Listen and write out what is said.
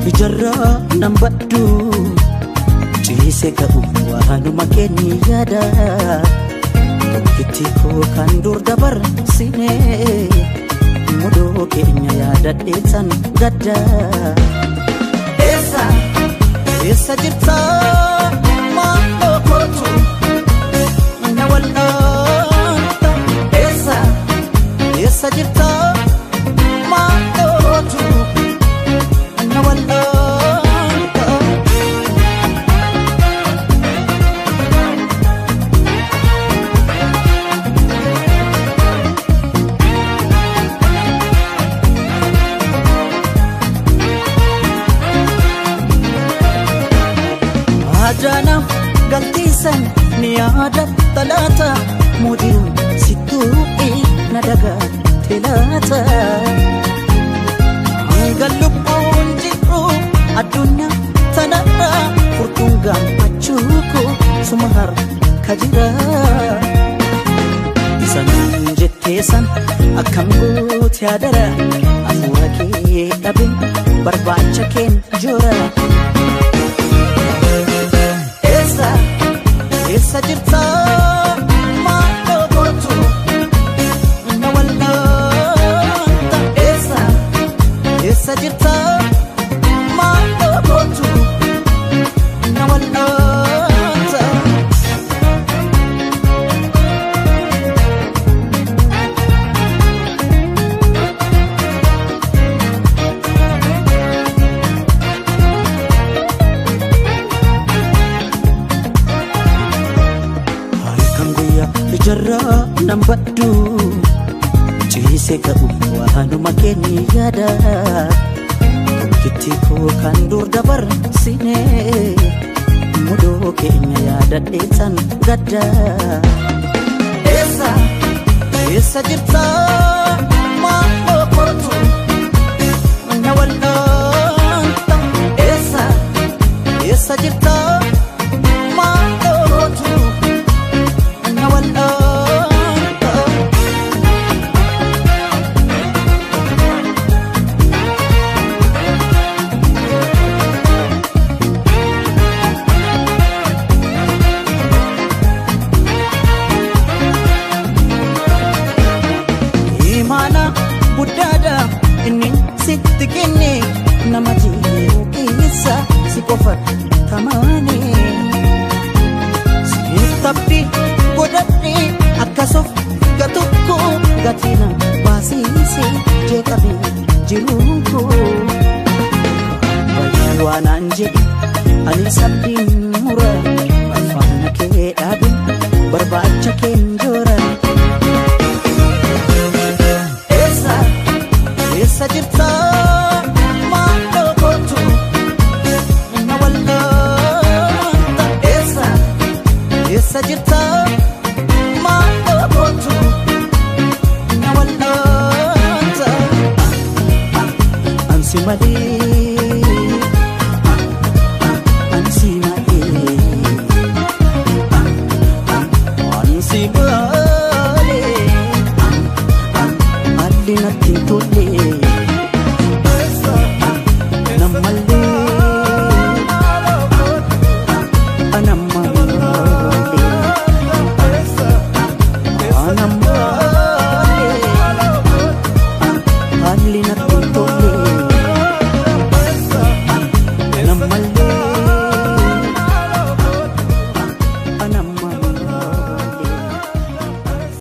Ijarraa nan baddu ciise ka'u waanuma keenya yaada. Tokkitti koo kan dur dabarsine mudoo keenya yaadadheetan gadda. Eessa eessa jirta maaloo kootu na wal'aanta? Eessa eessa jirta maaloo kootu na wal'aanta? Ajaanaaf galtiisan ni yaadatta laata? Mudiruun sittuu na dagatte laata? Hanga lubbuun jiru addunyaa tanarra furtuun gammachuu koo suma harka jira. Isa naan jettee san akkam goote yaadara? Hafuura kee dhabe barbaacha keen joora. Eessa eessa jirta maaloo kootu na wal'aanta? Eessa eessa jirta maaloo kootu na wal'aanta? Halkan guyyaa ijarraa nan baddu ciise ka'u waanuma keenya yaada. Tokkitti koo kan dur dabarsine mudoo keenya yaadadheetan gadda. Eessa eessa jirta maaloo kootu na wal'aanta? Eessa eessa jirta maaloo kootu na wal'aanta? Imaana guddaadha inni sitti kenne, nama jiru keessa si qofa tamaane. Siif godhadhe akkasuuf gatukko gatina baasiise jeeqame jiruun koo. Bayyee waanaan jedhe ani sabdiin mura, faana kee dhaabe barbaacha keen joora. Eessa eessa jirta maaloo kootu na wal'aanta? Eessa eessa jirta maaloo kootu na wal'aanta? Ansi malee, ansi malee, ansi malee, haalli natti hin tolle.